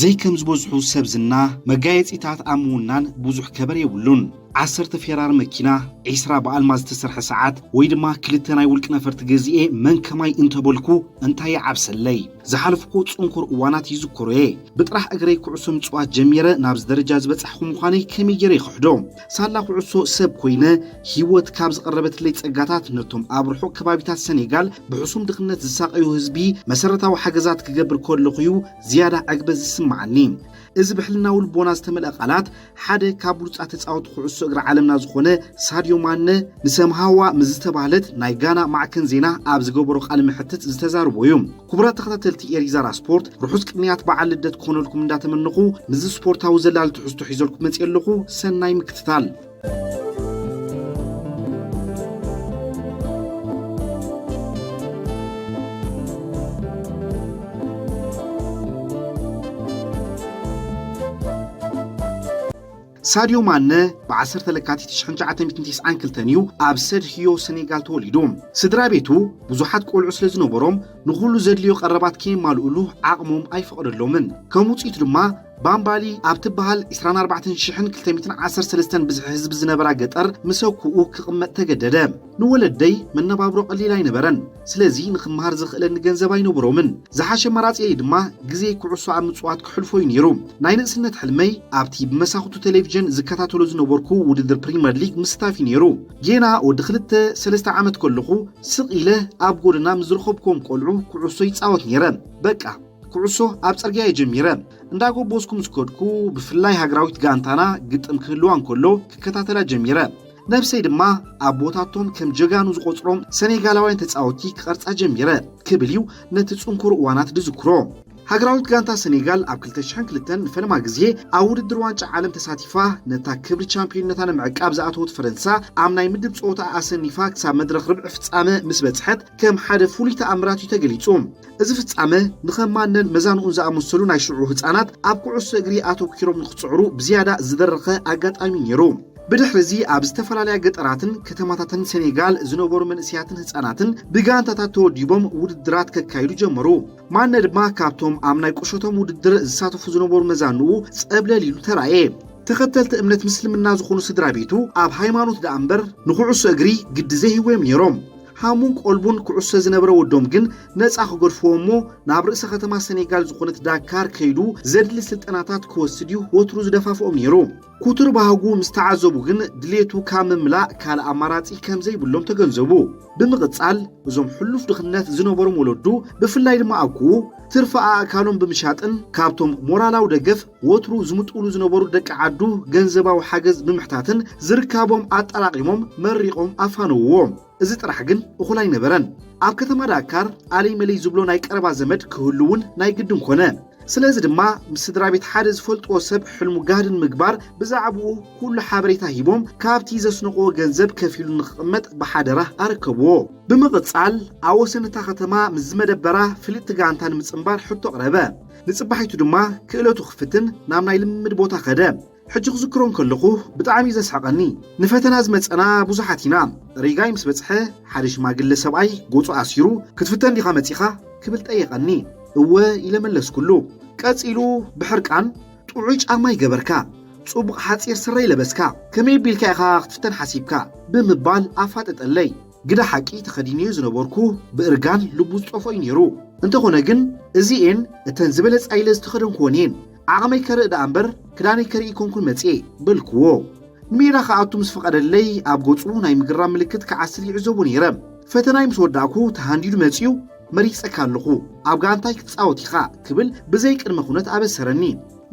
ዘይከም ዝበዝሑ ሰብ ዝና፣ መጋየጺታት ኣብ ምውናን ብዙሕ ከበር የብሉን። ዓሰርተ ፌራሪ መኪና፣ ዒስራ ብኣልማዝ ዝተሰርሐ ሰዓት፣ ወይ ድማ ክልተ ናይ ውልቂ ነፈርቲ ገዚኤ መን ከማይ እንተበልኩ እንታይ ይዓብሰለይ? ዝሓለፍኩ ጽንኩር እዋናት ይዝክሮ እየ። ብጥራሕ እግረይ ኩዕሶ ምጽዋት ጀሚረ ናብዚ ደረጃ ዝበጻሕኩ ምዃነይ ከመይ ገይረ ይኽሕዶ? ሳላ ኩዕሶ ሰብ ኮይነ፣ ህይወት ካብ ዝቐረበትለይ ጸጋታት ነቶም ኣብ ርሑቕ ከባቢታት ሰኔጋል ብሕሱም ድኽነት ዝሳቐዩ ህዝቢ መሰረታዊ ሓገዛት ክገብር ከለኹ እዩ ዝያዳ ዕግበ ዝስምዓኒ። እዚ ብሕልናዊ ልቦና ዝተመልአ ቃላት ሓደ ካብ ብሉጻት ተጻወቲ ኩዕሶ እግሪ ዓለምና ዝኾነ ሳድዮ ማነ ንሰምሃዋ ምስ ዝተባህለት ናይ ጋና ማዕከን ዜና ኣብ ዝገበሮ ቃለ መሕትት ዝተዛረቦ እዩ። ክቡራት ተኸታተልቲ ኤሪዛራ ስፖርት፣ ርሑስ ቅንያት በዓል ልደት ክኾነልኩም እንዳተመነኹ፣ ምስዚ ስፖርታዊ ዘላሊ ትሕዝቶ ሒዘልኩም መጽየ ኣለኹ። ሰናይ ምክትታል። ሳድዮ ማነ ብ ዓሰርተ ለካቲት ሺሕ ትሽዓተ ሚእትን ተስዓን ክልተን እዩ ኣብ ሰድህዮ ሰኔጋል ተወሊዱ። ስድራ ቤቱ ብዙሓት ቆልዑ ስለ ዝነበሮም ንኹሉ ዘድልዮ ቀረባት ከየማልኡሉ ዓቕሞም ኣይፈቐደሎምን። ከም ውጽኢቱ ድማ ባምባሊ ኣብ ትበሃል ዕስራን ኣርባዕተን ሽሕን ክልተ ሚእትን ዓሰርተ ሰለስተን ብዝሒ ህዝቢ ዝነበራ ገጠር ምስ ኣኩኡ ክቕመጥ ተገደደ። ንወለደይ መነባብሮ ቀሊል ኣይነበረን። ስለዚ ንኽመሃር ዘኽእለኒ ገንዘብ ኣይነበሮምን። ዝሓሸ መራጺየይ ድማ ግዜ ኩዕሶ ኣብ ምጽዋት ክሕልፎ እዩ ነይሩ። ናይ ንእስነት ሕልመይ ኣብቲ ብመሳኹቱ ቴሌቪዥን ዝከታተሎ ዝነበርኩ ውድድር ፕሪመር ሊግ ምስታፍ እዩ ነይሩ። ጌና ወዲ ክልተ ሰለስተ ዓመት ከለኹ ስቕ ኢለ ኣብ ጎደና ምስ ዝረኸብክዎም ቆልዑ ኩዕሶ ይጻወት ነይረ። በቃ ኩዕሶ ኣብ ጽርግያ እየ ጀሚረ። እንዳጎበዝኩ ምስ ከድኩ ብፍላይ ሃገራዊት ጋንታና ግጥም ክህልዋ እንከሎ ክከታተላ ጀሚረ። ነብሰይ ድማ ኣብ ቦታቶም ከም ጀጋኑ ዝቖጽሮም ሰኔጋላውያን ተጻወቲ ክቐርጻ ጀሚረ ክብል እዩ ነቲ ጽንኩር እዋናት ዝዝክሮ። ሃገራዊት ጋንታ ሰኔጋል ኣብ ክልተ ሽሕን ክልተን ንፈለማ ግዜ ኣብ ውድድር ዋንጫ ዓለም ተሳቲፋ ነታ ክብሪ ቻምፒዮንነታ ንምዕቃብ ዝኣተወት ፈረንሳ ኣብ ናይ ምድብ ጸወታ ኣሰኒፋ ክሳብ መድረኽ ርብዒ ፍጻመ ምስ በጽሐት ከም ሓደ ፍሉይ ተኣምራት እዩ ተገሊጹ። እዚ ፍጻመ ንኸም ማነን መዛንኡን ዝኣመሰሉ ናይ ሽዑ ህጻናት ኣብ ኩዕሶ እግሪ ኣተኲሮም ንኽጽዕሩ ብዝያዳ ዝደረኸ ኣጋጣሚ ነይሩ። ብድሕሪ እዚ ኣብ ዝተፈላለያ ገጠራትን ከተማታትን ሰኔጋል ዝነበሩ መንእሰያትን ህጻናትን ብጋንታታት ተወዲቦም ውድድራት ከካይዱ ጀመሩ። ማነ ድማ ካብቶም ኣብ ናይ ቁሸቶም ውድድር ዝሳተፉ ዝነበሩ መዛንኡ ጸብለል ኢሉ ተራእየ። ተኸተልቲ እምነት ምስልምና ዝኾኑ ስድራ ቤቱ ኣብ ሃይማኖት ደኣ እምበር ንኩዕሶ እግሪ ግዲ ዘይህቡ እዮም ነይሮም። ሃሙን ቆልቡን ኩዕሶ ዝነበረ ወዶም ግን ነጻ ክገድፍዎ እሞ ናብ ርእሰ ከተማ ሰኔጋል ዝኾነት ዳካር ከይዱ ዘድሊ ስልጠናታት ክወስድ እዩ ወትሩ ዝደፋፍኦም ነይሩ። ኩቱር ባህጉ ምስ ተዓዘቡ ግን ድሌቱ ካብ ምምላእ ካልእ ኣማራጺ ከም ዘይብሎም ተገንዘቡ። ብምቕጻል እዞም ሕሉፍ ድኽነት ዝነበሮም ወለዱ ብፍላይ ድማ ኣኩኡ ትርፊ ኣእካሎም ብምሻጥን ካብቶም ሞራላዊ ደገፍ ወትሩ ዝምጥውሉ ዝነበሩ ደቂ ዓዱ ገንዘባዊ ሓገዝ ብምሕታትን ዝርካቦም ኣጠራቒሞም መሪቖም ኣፋነውዎ። እዚ ጥራሕ ግን እኹል ኣይነበረን። ኣብ ከተማ ዳካር ኣለይ መለይ ዝብሎ ናይ ቀረባ ዘመድ ክህሉ እውን ናይ ግድን ኮነ። ስለዚ ድማ ምስ ስድራ ቤት ሓደ ዝፈልጥዎ ሰብ ሕልሙ ጋህዲ ንምግባር ብዛዕባኡ ኩሉ ሓበሬታ ሂቦም ካብቲ ዘስነቕዎ ገንዘብ ከፊሉ ንኽቕመጥ ብሓደራ ኣረከብዎ። ብምቕጻል ኣብ ወሰን እታ ከተማ ምስ ዝመደበራ ፍልጥቲ ጋንታ ንምጽንባር ሕቶ ኣቕረበ። ንጽባሒቱ ድማ ክእለቱ ክፍትን ናብ ናይ ልምምድ ቦታ ከደ። ሕጂ ክዝክሮ እንከለኹ ብጣዕሚ እዩ ዘስሕቐኒ። ንፈተና ዝመጸና ብዙሓት ኢና። ሪጋይ ምስ በጽሐ ሓደ ሽማግለ ሰብኣይ ገጹ ኣሲሩ ክትፍተን ዲኻ መጺኻ ክብል ጠየቐኒ። እወ ኢለ መለስኩሉ። ቀጺሉ ብሕርቃን ጥዑይ ጫማ ይገበርካ፣ ጽቡቕ ሓጺር ስረ ይለበስካ፣ ከመይ ኣቢልካ ኢኻ ክትፍተን ሓሲብካ ብምባል ኣፋጠጠለይ። ግዳ ሓቂ ተኸዲነዮ ዝነበርኩ ብእርጋን ልቡ ዝጠፍኦ እዩ ነይሩ። እንተኾነ ግን እዚኤን እተን ዝበለጻ ኢለ ዝተኸደንክወን እየን። ዓቕመይ ከርኢ ደኣ እምበር ክዳነይ ከርኢ ኣይኮንኩን መጽየ በልክዎ። ንሜዳ ክኣቱ ምስ ፈቐደለይ ኣብ ገጹ ናይ ምግራም ምልክት ክዓስል ይዕዘቦ ነይረ። ፈተናይ ምስ ወዳእኩ ተሃንዲዱ መጺኡ መሪጸካ ኣለኹ፣ ኣብ ጋንታይ ክትጻወት ኢኻ ክብል ብዘይ ቅድመ ኩነት ኣበሰረኒ።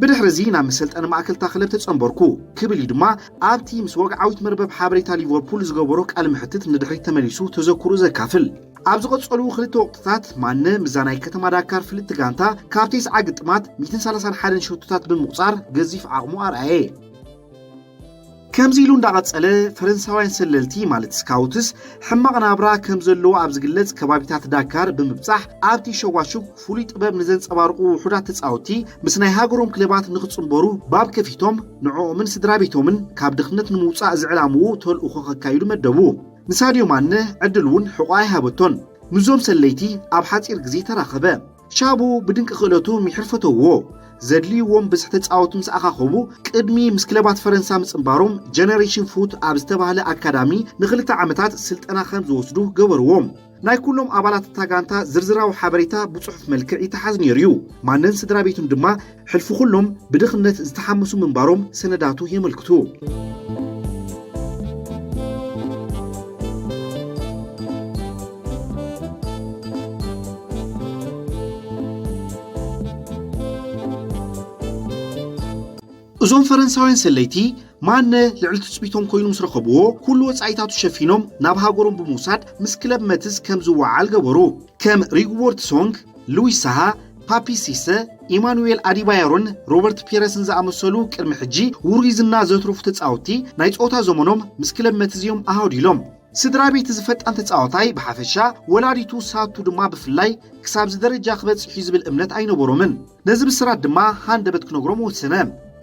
ብድሕሪ እዚ ናብ መሰልጠኒ ማእከል እታ ክለብ ተጸንበርኩ ክብል እዩ ድማ ኣብቲ ምስ ወግዓዊት መርበብ ሓበሬታ ሊቨርፑል ዝገበሮ ቃለ መሕትት ንድሕሪት ተመሊሱ ተዘክሩ ዘካፍል። ኣብ ዝቐጸሉ ክልተ ወቕትታት ማነ ምስዛ ናይ ከተማ ዳካር ፍልጥቲ ጋንታ ካብ ተስዓ ግጥማት ሚእትን ሰላሳን ሓደን ሸቶታት ብምቑጻር ገዚፍ ዓቕሙ ኣርኣየ። ከምዚ ኢሉ እንዳቐጸለ ፈረንሳውያን ሰለልቲ ማለት ስካውትስ ሕማቕ ናብራ ከም ዘለዎ ኣብ ዝግለጽ ከባቢታት ዳካር ብምብጻሕ ኣብቲ ሸዋሹብ ፍሉይ ጥበብ ንዘንጸባርቑ ውሑዳት ተጻወትቲ ምስ ናይ ሃገሮም ክለባት ንኽጽንበሩ ባብ ከፊቶም ንዕኦምን ስድራ ቤቶምን ካብ ድኽነት ንምውጻእ ዝዕላምኡ ተልእኾ ከካይዱ መደቡ። ንሳድዮ ማነ ዕድል እውን ሕቖ ኣይሃበቶን። ምስዞም ሰለይቲ ኣብ ሓጺር ግዜ ተራኸበ። ሻቡ ብድንቂ ክእለቱ ምሒር ፈተውዎ። ዘድልይዎም ብዝሒ ተጻወቱ ምስ ኣኻኸቡ፣ ቅድሚ ምስ ክለባት ፈረንሳ ምጽንባሮም፣ ጀነሬሽን ፉት ኣብ ዝተባህለ ኣካዳሚ ንኽልተ ዓመታት ስልጠና ከም ዝወስዱ ገበርዎም። ናይ ኩሎም ኣባላት እታ ጋንታ ዝርዝራዊ ሓበሬታ ብጽሑፍ መልክዕ ይተሓዝ ነይሩ እዩ። ማነን ስድራ ቤቱን ድማ ሕልፊ ኩሎም ብድኽነት ዝተሓመሱ ምንባሮም ሰነዳቱ የመልክቱ። እዞም ፈረንሳውያን ሰለይቲ ማነ ልዕሊ ትጽቢቶም ኮይኑ ምስ ረኸብዎ፣ ኩሉ ወጻኢታቱ ሸፊኖም ናብ ሃገሮም ብምውሳድ ምስ ክለብ መትዝ ከም ዝወዓል ገበሩ። ከም ሪግቦርት ሶንግ፣ ሉዊስ ሳሃ፣ ፓፒ ሲሰ፣ ኢማኑኤል ኣዲባዮርን ሮበርት ፒረስን ዝኣመሰሉ ቅድሚ ሕጂ ውሩይ ዝና ዘትረፉ ተጻወትቲ ናይ ጸወታ ዘመኖም ምስ ክለብ መትዝ እዮም ኣሃዱሎም። ስድራ ቤት እዚ ፈጣን ተጻዋታይ ብሓፈሻ፣ ወላዲቱ ሳቱ ድማ ብፍላይ ክሳብ እዚ ደረጃ ክበጽሕ እዩ ዝብል እምነት ኣይነበሮምን። ነዚ ብስራት ድማ ሃንደበት ክነግሮም ወሰነ።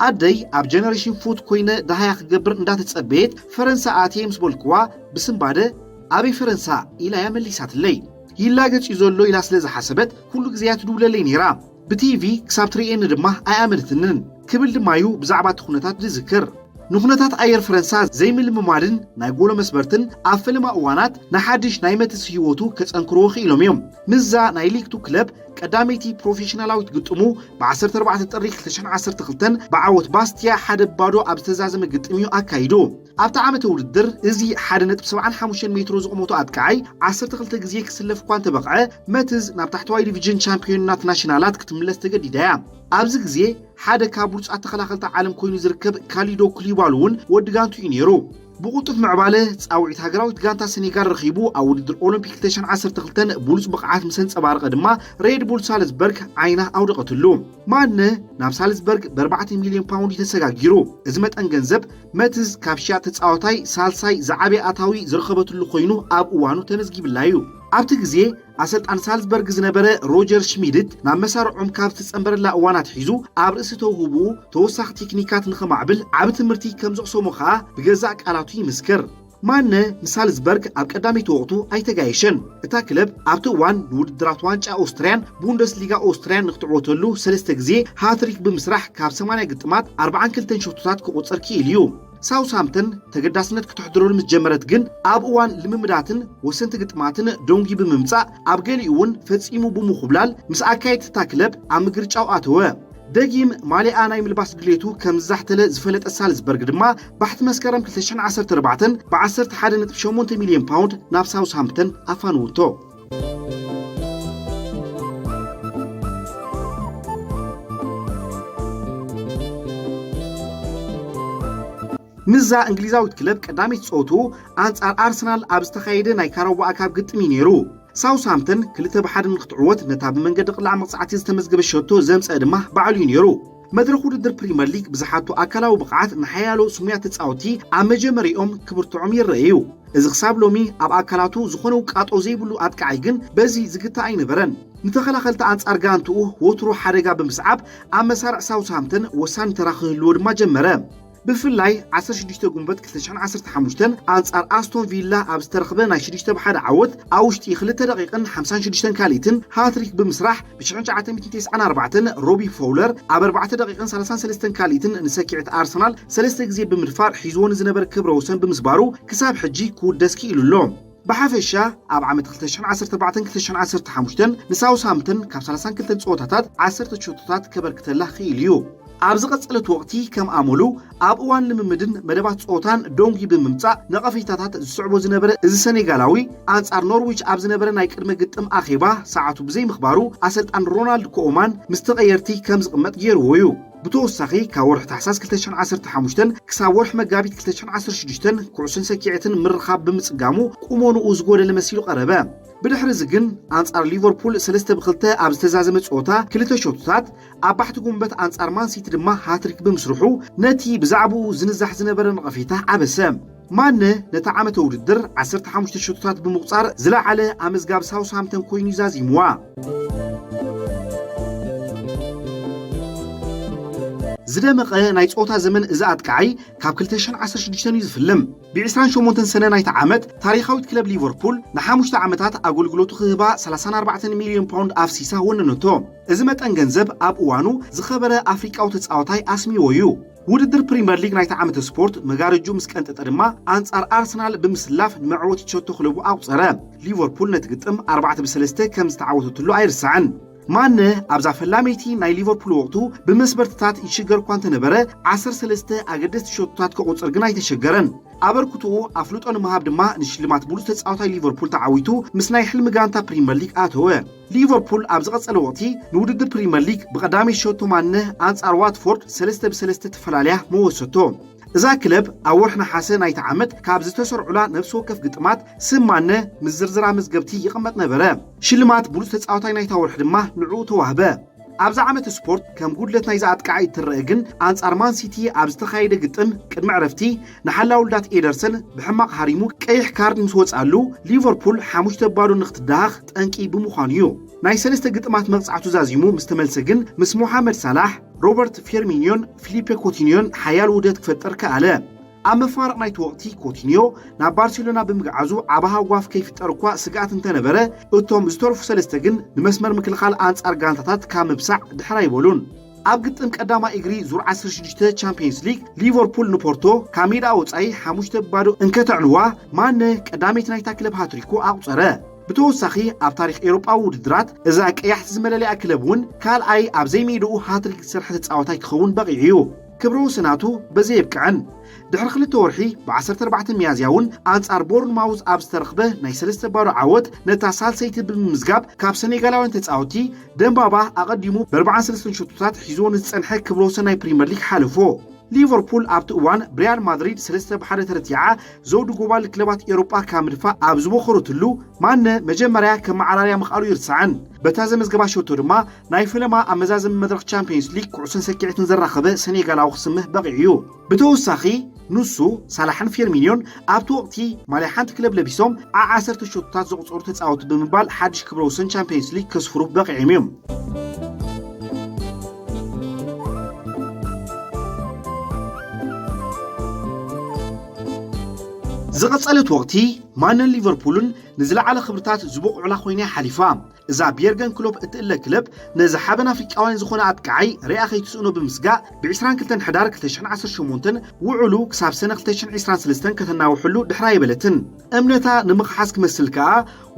ኣደይ ኣብ ጀነሬሽን ፉት ኮይነ ደሃያ ክገብር እንዳተጸበየት፣ ፈረንሳ ኣትየ ምስ በልክዋ፣ ብስንባደ፣ "ኣበይ ፈረንሳ?" ኢላ እያ መሊሳትለይ። ይላገጽ እዩ ዘሎ ኢላ ስለ ዝሓሰበት፣ ኩሉ ግዜ እያ ትድውለለይ ነይራ። ብቲቪ ክሳብ ትርእየኒ ድማ ኣይኣመነትንን ክብል ድማ እዩ ብዛዕባ እቲ ኩነታት ዝዝክር። ንኩነታት ኣየር ፈረንሳ ዘይምልምማድን ናይ ጎሎ መስበርትን ኣብ ፈለማ እዋናት ንሓድሽ ናይ መትስ ህይወቱ ከጸንክርዎ ክኢሎም እዮም። ምስዛ ናይ ሊግ ቱ ክለብ ቀዳመይቲ ፕሮፌሽናላዊት ግጥሙ ብ ዓሰርተ ኣርባዕተ ጥሪ ክልተ ሽሕን ዓሰርተ ክልተን ብዓወት ባስቲያ ሓደ ባዶ ኣብ ዝተዛዘመ ግጥም እዩ ኣካይዱ። ኣብቲ ዓመተ ውድድር እዚ ሓደ ነጥቢ ሰብዓን ሓሙሽተን ሜትሮ ዝቕመቱ ኣጥቃዓይ ዓሰርተ ክልተ ግዜ ክስለፍ እኳ እንተበቕዐ፣ መትዝ ናብ ታሕተዋይ ዲቪዥን ቻምፒዮናት ናሽናላት ክትምለስ ተገዲዳ እያ። ኣብዚ ግዜ ሓደ ካብ ብሉጻት ተኸላኸልቲ ዓለም ኮይኑ ዝርከብ ካሊዶ ኩሊባሉ እውን ወዲ ጋንቱ እዩ ነይሩ። ብቕልጡፍ ምዕባለ ጻውዒት ሃገራዊት ጋንታ ሰኔጋል ረኺቡ ኣብ ውድድር ኦሎምፒክ ክልተ ሽሕን ዓሰርተ ክልተን ብሉጽ ብቕዓት ምስ ኣንጸባረቐ ድማ ሬድ ቡል ሳልዝበርግ ዓይና ኣውደቐትሉ። ማነ ናብ ሳልዝበርግ ብኣርባዕተ ሚልዮን ፓውንድ እዩ ተሰጋጊሩ። እዚ መጠን ገንዘብ መትዝ ካብ ሽያጥ ተጻዋታይ ሳልሳይ ዝዓበየ ኣታዊ ዝረኸበትሉ ኮይኑ ኣብ እዋኑ ተመዝጊብላ እዩ። ኣብቲ ግዜ ኣሰልጣን ሳልዝበርግ ዝነበረ ሮጀር ሽሚድት ናብ መሳርዖም ካብ ዝተጸንበረላ እዋን ኣትሒዙ ኣብ ርእሲ ተውህብኡ ተወሳኺ ቴክኒካት ንኸማዕብል ዓቢ ትምህርቲ ከም ዘቕሰሞ ከኣ ብገዛእ ቃላቱ ይምስክር። ማነ ንሳልዝበርግ ኣብ ቀዳመይቲ ወቕቱ ኣይተጋየሸን። እታ ክለብ ኣብቲ እዋን ንውድድራት ዋንጫ ኦስትርያን ቡንደስሊጋ ኦስትርያን ንክትዕወተሉ ሰለስተ ግዜ ሃትሪክ ብምስራሕ ካብ ሰማንያ ግጥማት ኣርብዓን ክልተን ሸቶታት ክቑጸር ክኢሉ እዩ። ሳውስሃምፕተን ተገዳስነት ክትሕድረሉ ምስ ጀመረት ግን ኣብ እዋን ልምምዳትን ወሰንቲ ግጥማትን ዶንጊ ብምምጻእ ኣብ ገሊኡ እውን ፈጺሙ ብምኹብላል ምስ ኣካየድቲ እታ ክለብ ኣብ ምግርጫው ኣተወ። ደጊም ማሊኣ ናይ ምልባስ ድሌቱ ከም ዝዛሕተለ ዝፈለጠ ሳልዝበርግ ድማ ባሕቲ መስከረም ክልተ ሽሕን ዓሰርተ ኣርባዕተን ብ ዓሰርተ ሓደ ነጥቢ ሸሞንተ ሚልዮን ፓውንድ ናብ ሳውስሃምፕተን ኣፋንውቶ። ምስዛ እንግሊዛዊት ክለብ ቀዳመይቲ ጸወትኡ ኣንጻር ኣርሰናል ኣብ ዝተኻየደ ናይ ካራባኦ ካፕ ግጥም እዩ ነይሩ። ሳውስሃምፕተን ክልተ ብ ሓደ ንክትዕወት ነታ ብመንገዲ ቅላዕ መቕጻዕቲ ዝተመዝገበ ሸቶ ዘምጸአ ድማ ባዕሉ እዩ ነይሩ። መድረኽ ውድድር ፕሪመር ሊግ ብዝሓቶ ኣካላዊ ብቕዓት ንሓያሎ ስሙያት ተጻወትቲ ኣብ መጀመሪኦም ክብርትዖም ይረአ እዩ። እዚ ክሳብ ሎሚ ኣብ ኣካላቱ ዝኾነ ውቃጦ ዘይብሉ ኣጥቃዓይ ግን በዚ ዝግታ ኣይነበረን። ንተኸላኸልቲ ኣንጻር ጋንትኡ ወትሩ ሓደጋ ብምስዓብ ኣብ መሳርዕ ሳውስሃምፕተን ወሳኒ ተራ ክህልዎ ድማ ጀመረ። ብፍላይ ዓሰርተ ሽዱሽተ ጉንበት ክልተ ሽሕን ዓሰርተ ሓሙሽተን ኣንጻር ኣስቶን ቪላ ኣብ ዝተረኽበ ናይ ሽዱሽተ ብ ሓደ ዓወት ኣብ ውሽጢ ክልተ ደቂቕን ሓምሳን ሽዱሽተን ካልኢትን ሃትሪክ ብምስራሕ ብ ሽሕን ትሽዓተ ሚእትን ተስዓን ኣርባዕተን ሮቢ ፎውለር ኣብ ኣርባዕተ ደቂቕን ሰላሳን ሰለስተን ካልኢትን ንሰኪዕት ኣርሰናል ሰለስተ ግዜ ብምድፋር ሒዝዎ ንዝነበረ ክብረ ወሰን ብምስባሩ ክሳብ ሕጂ ክውደስ ክኢሉ ኣሎ። ብሓፈሻ ኣብ ዓመት ክልተ ሽሕን ዓሰርተ ኣርባዕተን ክልተ ሽሕን ዓሰርተ ሓሙሽተን ንሳውስሃምፕተን ካብ ሰላሳን ክልተን ጸወታታት ዓሰርተ ሸቶታት ከበርክተላ ክኢሉ እዩ። ኣብ ዝቐጸለት ወቕቲ ከም ኣመሉ ኣብ እዋን ልምምድን መደባት ጸወታን ዶንጊ ብምምጻእ ነቐፌታታት ዝስዕቦ ዝነበረ እዚ ሰኔጋላዊ ኣንጻር ኖርዊች ኣብ ዝነበረ ናይ ቅድመ ግጥም ኣኼባ ሰዓቱ ብዘይምኽባሩ ኣሰልጣን ሮናልድ ኮኦማን ምስ ተቐየርቲ ከም ዝቕመጥ ገይርዎ እዩ። ብተወሳኺ ካብ ወርሒ ታሕሳስ ክልተ ሽሕን ዓሰርተ ሓሙሽተን ክሳብ ወርሒ መጋቢት ክልተ ሽሕን ዓሰርተ ሽዱሽተን ኩዕሶን ሰኪዐትን ምርኻብ ብምጽጋሙ ቁመንኡ ዝጎደለ መሲሉ ቀረበ። ብድሕሪ እዚ ግን ኣንጻር ሊቨርፑል ሰለስተ ብ ክልተ ኣብ ዝተዛዘመ ጸወታ ክልተ ሸቶታት ኣብ ባሕቲ ጉንበት ኣንጻር ማን ሲቲ ድማ ሃትሪክ ብምስርሑ ነቲ ብዛዕባኡ ዝንዛሕ ዝነበረ ነቐፌታ ዓበሰ። ማነ ነቲ ዓመተ ውድድር ዓሰርተ ሓሙሽተ ሸቶታት ብምቑጻር ዝለዓለ ኣመዝጋቢ ሳውስሃምፕተን ኮይኑ እዩ ዛዚምዋ። ዝደመቐ ናይ ጸወታ ዘመን እዚ ኣጥቃዓይ ካብ ክልተ ሽሕን ዓሰርተ ሽዱሽተን እዩ ዝፍልም። ብ ዕስራን ሸሞንተን ሰነ ናይቲ ዓመት ታሪኻዊት ክለብ ሊቨርፑል ንሓሙሽተ ዓመታት ኣገልግሎቱ ክህባ ሰላሳን ኣርባዕተን ሚልዮን ፓውንድ ኣፍሲሳ ወነነቶ። እዚ መጠን ገንዘብ ኣብ እዋኑ ዝኸበረ ኣፍሪቃዊ ተጻዋታይ ኣስሚዎ እዩ። ውድድር ፕሪምየር ሊግ ናይቲ ዓመተ ስፖርት መጋረጁ ምስ ቀንጠጠ ድማ ኣንጻር ኣርሰናል ብምስላፍ ንመዕወቲ ሸቶ ክለቡ ኣቑጸረ። ሊቨርፑል ነቲ ግጥም ኣርባዕተ ብሰለስተ ከም ዝተዓወተትሉ ኣይርሳዕን። ማነ ኣብዛ ፈላመይቲ ናይ ሊቨርፑል ወቕቱ ብመስበርትታት ይሽገር እኳ እንተነበረ ዓሰርተ ሰለስተ ኣገደስቲ ሸቶታት ከቑጽር ግን ኣይተሸገረን። ኣበርክትኡ ኣፍልጦ ንምሃብ ድማ ንሽልማት ብሉጽ ተጻዋታይ ሊቨርፑል ተዓዊቱ ምስ ናይ ሕልሚ ጋንታ ፕሪምየር ሊግ ኣተወ። ሊቨርፑል ኣብ ዝቐጸለ ወቕቲ ንውድድር ፕሪምየር ሊግ ብቐዳመይቲ ሸቶ ማነ ኣንጻር ዋትፎርድ ሰለስተ ብሰለስተ ተፈላልያ መወሰቶ። እዛ ክለብ ኣብ ወርሒ ነሓሰ ናይቲ ዓመት ካብ ዝተሰርዑላ ነፍሲ ወከፍ ግጥማት ስም ማነ ምስ ዝርዝራ መዝገብቲ ይቕመጥ ነበረ። ሽልማት ብሉጽ ተጻዋታይ ናይታ ወርሒ ድማ ንዕኡ ተዋህበ። ኣብዚ ዓመት ስፖርት ከም ጉድለት ናይዚ ኣጥቃዓይ እትረአ ግን ኣንጻር ማን ሲቲ ኣብ ዝተኻየደ ግጥም ቅድሚ ዕረፍቲ ንሓላው ልዳት ኤደርሰን ብሕማቕ ሃሪሙ ቀይሕ ካርድ ምስ ወጻሉ ሊቨርፑል ሓሙሽተ ባዶ ንክትደሃኽ ጠንቂ ብምዃኑ እዩ። ናይ ሰለስተ ግጥማት መቕጻዕቱ ዛዚሙ ምስ ተመልሰ ግን ምስ ሞሓመድ ሳላሕ፣ ሮበርት ፌርሚኒዮን ፊሊፔ ኮቲኒዮን ሓያል ውህደት ክፈጥር ከኣለ። ኣብ መፋርቕ ናይቲ ወቕቲ ኮቲኒዮ ናብ ባርሴሎና ብምግዓዙ ዓቢ ሃጓፍ ከይፍጠር እኳ ስግኣት እንተነበረ፣ እቶም ዝተርፉ ሰለስተ ግን ንመስመር ምክልኻል ኣንጻር ጋንታታት ካብ ምብሳዕ ድሕር ኣይበሉን። ኣብ ግጥም ቀዳማይ እግሪ ዙር ዓሰርተ ሽዱሽተ ቻምፒየንስ ሊግ ሊቨርፑል ንፖርቶ ካብ ሜዳ ወጻኢ ሓሙሽተ ባዶ እንከተዕንዋ፣ ማነ ቀዳመይቲ ናይታ ክለብ ሃትሪኩ ኣቑጸረ። ብተወሳኺ ኣብ ታሪኽ ኤውሮጳዊ ውድድራት እዛ ቀያሕቲ ዝመለለያ ክለብ እውን ካልኣይ ኣብ ዘይሜድኡ ሃትሪክ ዝሰርሐ ተጻዋታይ ክኸውን በቒዑ እዩ። ክብረ ወሰናቱ በዚ የብቅዐን። ድሕሪ ክልተ ወርሒ ብ ዓሰርተ ኣርባዕተ ሚያዝያ እውን ኣንጻር ቦርንማውዝ ኣብ ዝተረኽበ ናይ ሰለስተ ባዶ ዓወት ነታ ሳልሰይቲ ብምምዝጋብ ካብ ሰኔጋላውያን ተጻወቲ ደምባባ ኣቐዲሙ ብ ኣርባዓን ሰለስተን ሸቶታት ሒዝዎ ንዝጸንሐ ክብረ ወሰን ናይ ፕሪምየር ሊግ ሓለፎ። ሊቨርፑል ኣብቲ እዋን ብሪያል ማድሪድ ሰለስተ ብ ሓደ ተረቲዓ ዘውዲ ጎባል ክለባት ኤውሮጳ ካብ ምድፋእ ኣብ ዝቦኸረትሉ ማነ መጀመርያ ከም መዓራርያ ምኽኣሉ ይርስዓን። በታ ዘመዝገባ ሸቶ ድማ ናይ ፈለማ ኣብ መዛዘሚ መድረኽ ቻምፒየንስ ሊግ ኩዕሶን ሰኪዔትን ዘራኸበ ሰኔጋላዊ ክስምህ በቒዑ እዩ። ብተወሳኺ ንሱ፣ ሳላሕን ፌርሚኒዮን ኣብቲ ወቕቲ ማልያ ሓንቲ ክለብ ለቢሶም ዓ ዓሰርተ ሸቶታት ዘቑጸሩ ተጻወቱ ብምባል ሓድሽ ክብረ ወሰን ቻምፒየንስ ሊግ ከስፍሩ በቒዖም እዮም። ዝቐጸለት ወቕቲ ማነን ሊቨርፑልን ንዝለዓለ ክብርታት ዝበቑዑላ ኮይና እያ ሓሊፋ። እዛ ብየርገን ክሎፕ እትእለ ክለብ ነዚ ሓበን ኣፍሪቃውያን ዝኾነ ኣጥቃዓይ ሪኣ ከይትስእኖ ብምስጋእ ብ ዕስራን ክልተን ሕዳር ክልተ ሽሕን ዓሰርተ ሸሞንተን ውዕሉ ክሳብ ሰነ ክልተ ሽሕን ዕስራን ሰለስተን ከተናውሐሉ ድሕር ኣይበለትን። እምነታ ንምኽሓስ ክመስል ከኣ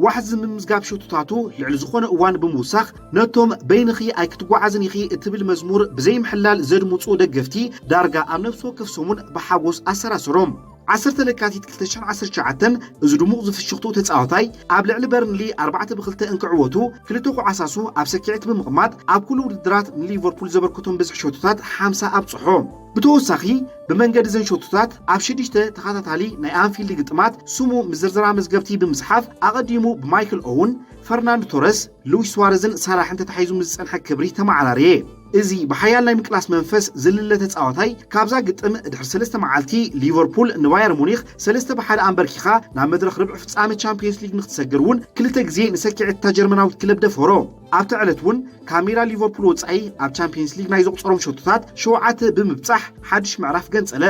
ዋሕዚ ምምዝጋብ ሸቶታቱ ልዕሊ ዝኾነ እዋን ብምውሳኽ ነቶም በይንኺ ኣይክትጓዓዝን ኢኺ እትብል መዝሙር ብዘይምሕላል ዘድምጹ ደገፍቲ ዳርጋ ኣብ ነፍሲ ወከፍ ሰሙን ብሓጎስ ኣሰራሰሮም። ዓሰርተ ለካቲት ክልተ ሽሕን ዓሰርተ ትሽዓተን እዚ ድሙቕ ዝፍሽኽትኡ ተጻዋታይ ኣብ ልዕሊ በርንሊ ኣርባዕተ ብክልተ እንክዕወቱ ክልተ ኮዓሳሱ ኣብ ሰኪዕት ብምቕማጥ ኣብ ኩሉ ውድድራት ንሊቨርፑል ዘበርከቶም ብዝሒ ሸቶታት ሓምሳ ኣብጽሖ። ብተወሳኺ ብመንገዲ እዘን ሸቶታት ኣብ ሽዱሽተ ተኸታታሊ ናይ ኣንፊልድ ግጥማት ስሙ ምዝርዝራ መዝገብቲ ብምጽሓፍ ኣቐዲሙ ብማይክል ኦውን፣ ፈርናንዶ ቶረስ፣ ሉዊስ ሱዋረዝን ሳላሕን ተታሒዙ ምስ ዝጸንሐ ክብሪ ተመዓራርየ። እዚ ብሓያል ናይ ምቅላስ መንፈስ ዝልለ ተጻዋታይ ካብዛ ግጥም ድሕሪ ሰለስተ መዓልቲ ሊቨርፑል ንባየር ሙኒኽ ሰለስተ ብ ሓደ ኣንበርኪኻ ናብ መድረኽ ርብዒ ፍጻመ ቻምፒየንስ ሊግ ንክትሰግር እውን ክልተ ግዜ ንሰኪዐት እታ ጀርመናዊት ክለብ ደፈሮ። ኣብቲ ዕለት እውን ካብ ሜዳ ሊቨርፑል ወጻኢ ኣብ ቻምፒየንስ ሊግ ናይ ዘቑጸሮም ሸቶታት ሸውዓተ ብምብጻሕ ሓድሽ ምዕራፍ ገንጸለ።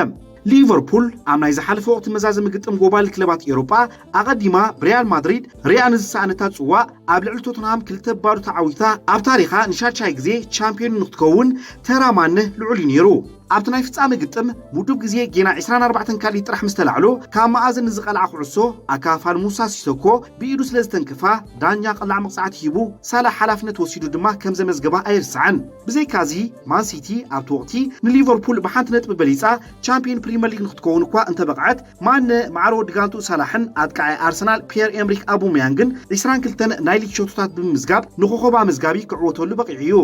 ሊቨርፑል ኣብ ናይ ዝሓለፈ ወቕቲ መዛዘሚ ግጥም ጎባሊ ክለባት ኤውሮጳ ኣቐዲማ ብሪያል ማድሪድ ሪኣ ንዝሰኣነታ ጽዋእ ኣብ ልዕሊ ቶትንሃም ክልተ ባዶ ተዓዊታ ኣብ ታሪኻ ንሻድሻይ ግዜ ቻምፒዮን ንክትከውን ተራ ማነ ልዑል እዩ ነይሩ። ኣብቲ ናይ ፍጻመ ግጥም ምዱብ ግዜ ጌና ዕስራን ኣርባዕተን ካልኢት ጥራሕ ምስ ተላዕሎ ካብ መኣዝን ንዝቐልዓ ኩዕሶ ኣካፋል ሙሳ ሲሶኮ ብኢዱ ስለ ዝተንክፋ ዳኛ ቀላዕ መቕጻዕቲ ሂቡ ሳላ ሓላፍነት ወሲዱ ድማ ከም ዘመዝገባ ኣይርሳዕን። ብዘይካዚ ማንሲቲ ኣብቲ ወቕቲ ንሊቨርፑል ብሓንቲ ነጥቢ በሊጻ ቻምፒዮን ፕሪምየር ሊግ ንክትከውን እኳ እንተበቕዐት ማነ ማዕረ ወዲ ጋንቱ ሳላሕን ኣጥቃዓይ ኣርሰናል ፒየር ኤምሪክ ኣቡመያንግን ዕስራን ክልተን ናይ ሊግ ሸቶታት ብምምዝጋብ ንኮኸብ ኣመዝጋቢ ክዕወተሉ በቒዑ እዩ።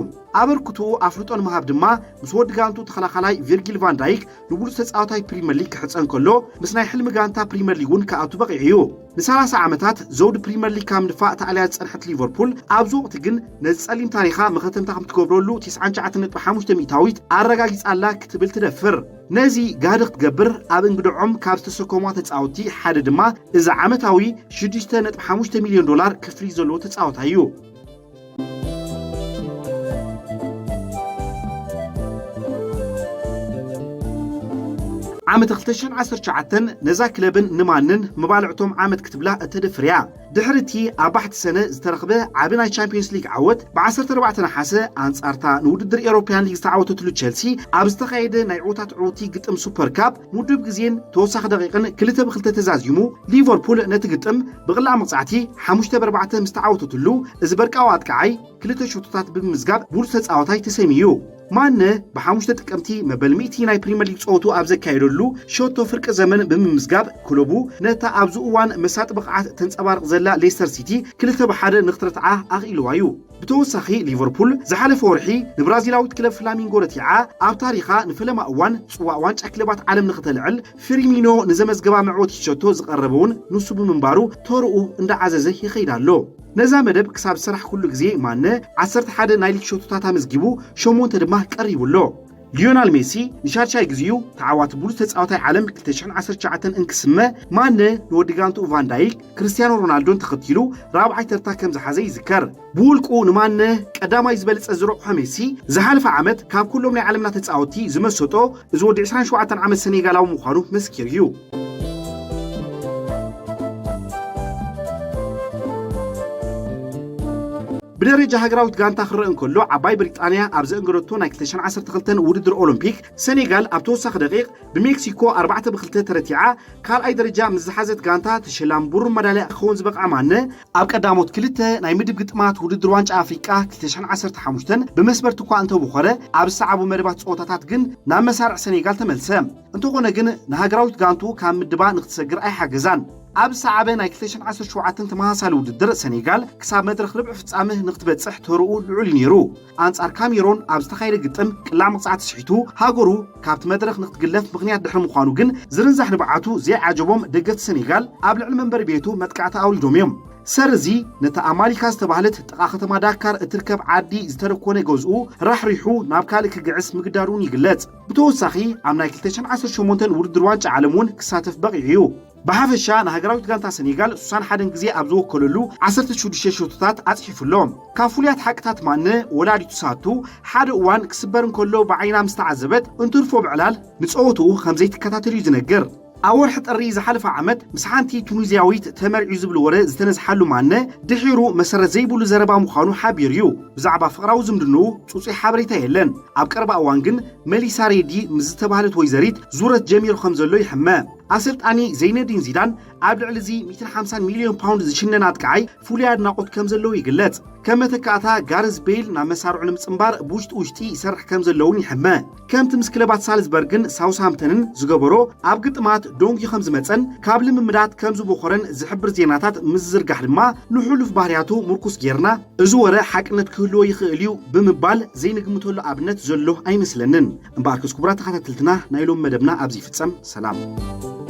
ኣበርክትኡ ኣፍልጦ ንምሃብ ድማ ምስ ወዲ ጋንቱ ተኸላኻላይ ቪርጊል ቫን ዳይክ ንብሉጽ ተጻዋታይ ፕሪምየር ሊግ ክሕጸን ከሎ ምስ ናይ ሕልሚ ጋንታ ፕሪምየር ሊግ እውን ክኣቱ በቒዑ እዩ። ንሰላሳ ዓመታት ዘውዲ ፕሪምየር ሊግ ካብ ምድፋእ ተኣልያ ዝጸንሐት ሊቨርፑል ኣብዚ ወቕቲ ግን ነዚ ጸሊም ታሪኻ መኸተምታ ከም ትገብረሉ ትስዓን ትሽዓተን ነጥቢ ሓሙሽተ ሚእታዊት ኣረጋጊጻ ኣላ ክትብል ትደፍር። ነዚ ጋህዲ ክትገብር ኣብ እንግድዖም ካብ ዝተሰከሙዋ ተጻወትቲ ሓደ ድማ እዚ ዓመታዊ ሽዱሽተ ነጥቢ ሓሙሽተ ሚልዮን ዶላር ክፍሊት ዘለዎ ተጻዋታይ እዩ። ዓመት ክልተ ሽሕን ዓሰርተ ትሽዓተን ነዛ ክለብን ንማንን መባልዕቶም ዓመት ክትብላ እተደፍርያ። ድሕሪ እቲ ኣብ ባሕቲ ሰነ ዝተረኽበ ዓቢ ናይ ቻምፒዮንስ ሊግ ዓወት፣ ብ ዓሰርተ ኣርባዕተ ነሓሰ ኣንጻርታ ንውድድር ኤሮፕያን ሊግ ዝተዓወተትሉ ቸልሲ፣ ኣብ ዝተኻየደ ናይ ዕዉታት ዕውቲ ግጥም ሱፐር ካፕ፣ ምዱብ ግዜን ተወሳኺ ደቂቕን ክልተ ብክልተ ተዛዚሙ፣ ሊቨርፑል ነቲ ግጥም ብቕላዕ መቕጻዕቲ ሓሙሽተ ብ ኣርባዕተ ምስ ተዓወተትሉ፣ እዚ በርቃዊ ኣጥቃዓይ ክልተ ሸቶታት ብምምዝጋብ ብሉጽ ተጻዋታይ ተሰይሙ እዩ። ማነ ብሓሙሽተ ጥቅምቲ መበል ሚእቲ ናይ ፕሪምየር ሊግ ጸወቱ ኣብ ዘካየደሉ ሸቶ ፍርቂ ዘመን ብምምዝጋብ፣ ክለቡ ነታ ኣብዚ እዋን መሳጢ ብቕዓት ተንጸባርቕ ዘላ ሌስተር ሲቲ ክልተ ብ ሓደ ንኽትረትዓ ኣኽኢልዋ እዩ። ብተወሳኺ፣ ሊቨርፑል ዝሓለፈ ወርሒ ንብራዚላዊት ክለብ ፍላሚንጎ ረቲዓ፣ ኣብ ታሪኻ ንፈለማ እዋን ጽዋእ ዋንጫ ክለባት ዓለም ንኽተልዕል ፊርሚኖ ንዘመዝገባ መዕወቲ ሸቶ ዝቐረበ እውን ንሱ ብምንባሩ፣ ተርኡ እንዳዓዘዘ ይኸይድ ኣሎ። ነዛ መደብ ክሳብ ዝሰራሕኩሉ ግዜ፣ ማነ ዓሰርተ ሓደ ናይ ሊግ ሸቶታት ኣመዝጊቡ፣ ሸሞንተ ድማ ቀሪቡ ኣሎ። ሊዮናል ሜሲ ንሻድሻይ ግዜኡ ተዓዋቲ ብሉጽ ተጻዋታይ ዓለም ክልተ ሽሕን ዓሰርተ ትሽዓተን እንክስመ፣ ማነ ንወዲ ጋንትኡ ቫን ዳይክ፣ ክርስቲያኖ ሮናልዶን ተኸቲሉ ራብዓይ ተርታ ከም ዝሓዘ ይዝከር። ብውልቁ ንማነ ቀዳማይ ዝበለጸ ዝረቑሖ ሜሲ፣ ዝሓለፈ ዓመት ካብ ኩሎም ናይ ዓለምና ተጻወትቲ ዝመሰጦ፣ እዚ ወዲ ዕስራን ሸውዓተን ዓመት ሰኔጋላዊ ምዃኑ መስኪሩ እዩ። ብደረጃ ሃገራዊት ጋንታ ክረአ እንከሎ፣ ዓባይ ብሪጣንያ ኣብ ዘእንገደቶ ናይ ክልተ ሽሕን ዓሰርተ ክልተን ውድድር ኦሎምፒክ፣ ሰኔጋል ኣብ ተወሳኺ ደቂቕ ብሜክሲኮ ኣርባዕተ ብ ክልተ ተረቲዓ፣ ካልኣይ ደረጃ ምስ ዝሓዘት ጋንታ፣ ተሸላሚ ብሩር መዳልያ ክኸውን ዝበቕዐ ማነ፣ ኣብ ቀዳሞት ክልተ ናይ ምድብ ግጥማት ውድድር ዋንጫ ኣፍሪቃ ክልተ ሽሕን ዓሰርተ ሓሙሽተን ብመስመርቲ እኳ እንተቦኸረ፣ ኣብ ዝሰዓቡ መደባት ጸወታታት ግን ናብ መሳርዕ ሰኔጋል ተመልሰ። እንተኾነ ግን፣ ንሃገራዊት ጋንቱ ካብ ምድባ ንክትሰግር ኣይሓገዛን። ኣብ ዝሰዓበ ናይ ክልተ ሽሕን ዓሰርተ ሸውዓተን ተመሳሳሊ ውድድር፣ ሰኔጋል ክሳብ መድረኽ ርብዒ ፍጻመ ንክትበጽሕ ተርኡ ልዑል እዩ ነይሩ። ኣንጻር ካሜሮን ኣብ ዝተኻየደ ግጥም ቅላዕ መቕጻዕቲ ስሒቱ፣ ሃገሩ ካብቲ መድረኽ ንክትግለፍ ምኽንያት ድሕሪ ምዃኑ ግን፣ ዝርንዛሕ ንብዓቱ ዘይዓጀቦም ደገፍቲ ሰኔጋል፣ ኣብ ልዕሊ መንበሪ ቤቱ መጥቃዕቲ ኣውሪዶም እዮም። ሰር እዚ፣ ነታ ኣማሊካ ዝተባህለት ጥቓ ከተማ ዳካር እትርከብ ዓዲ ዝተደኮነ ገዝኡ ራሕሪሑ ናብ ካልእ ክግዕዝ ምግዳዱ እውን ይግለጽ። ብተወሳኺ፣ ኣብ ናይ ክልተ ሽሕን ዓሰርተ ሸሞንተን ውድድር ዋንጫ ዓለም እውን ክሳተፍ በቒዑ እዩ። ብሓፈሻ፣ ንሃገራዊት ጋንታ ሰኔጋል ሱሳን ሓደን ግዜ ኣብ ዝወከለሉ ዓሰርተ ሽዱሽተ ሸቶታት ኣጽሒፉ ኣሎ። ካብ ፍሉያት ሓቅታት ማነ፣ ወላዲቱ ሳቱ ሓደ እዋን ክስበር እንከሎ ብዓይና ምስ ተዓዘበት፣ እንትርፎ ብዕላል ንጸወትኡ ከም ዘይትከታተል እዩ ዝነግር። ኣብ ወርሒ ጥሪ ዝሓለፈ ዓመት፣ ምስ ሓንቲ ቱኒዝያዊት ተመርዒዩ ዝብል ወረ ዝተነዝሓሉ ማነ፣ ድሒሩ መሰረት ዘይብሉ ዘረባ ምዃኑ ሓቢሩ እዩ። ብዛዕባ ፍቕራዊ ዝምድንኡ ጽጹይ ሓበሬታ የለን። ኣብ ቀረባ እዋን ግን፣ መሊሳ ሬዲ ምስ ዝተባህለት ወይዘሪት ዙረት ጀሚሩ ከም ዘሎ ይሕመ። ኣሰልጣኒ ዘይነዲን ዚዳን፣ ኣብ ልዕሊ እዚ ሚእትን ሓምሳን ሚልዮን ፓውንድ ዝሽነን ኣጥቃዓይ ፍሉይ ኣድናቖት ከም ዘለዎ ይግለጽ። ከም መተካእታ፣ ጋርዝ ቤይል ናብ መሳርዑ ንምጽንባር ብውሽጢ ውሽጢ ይሰርሕ ከም ዘሎ እውን ይሕመ። ከምቲ ምስ ክለባት ሳልዝበርግን ሳውስሃምፕተንን ዝገበሮ፣ ኣብ ግጥማት ዶንጊ ከም ዝመጸን ካብ ልምምዳት ከም ዝቦኸረን ዝሕብር ዜናታት ምስ ዝዝርጋሕ ድማ፣ ንሕሉፍ ባህርያቱ ምርኩስ ጌርና፣ እዚ ወረ ሓቅነት ክህልዎ ይኽእል እዩ ብምባል ዘይንግምተሉ ኣብነት ዘሎ ኣይመስለንን። እምበኣርከስ፣ ክቡራት ተኸታተልትና፣ ናይ ሎም መደብና ኣብዚ ይፍጸም። ሰላም።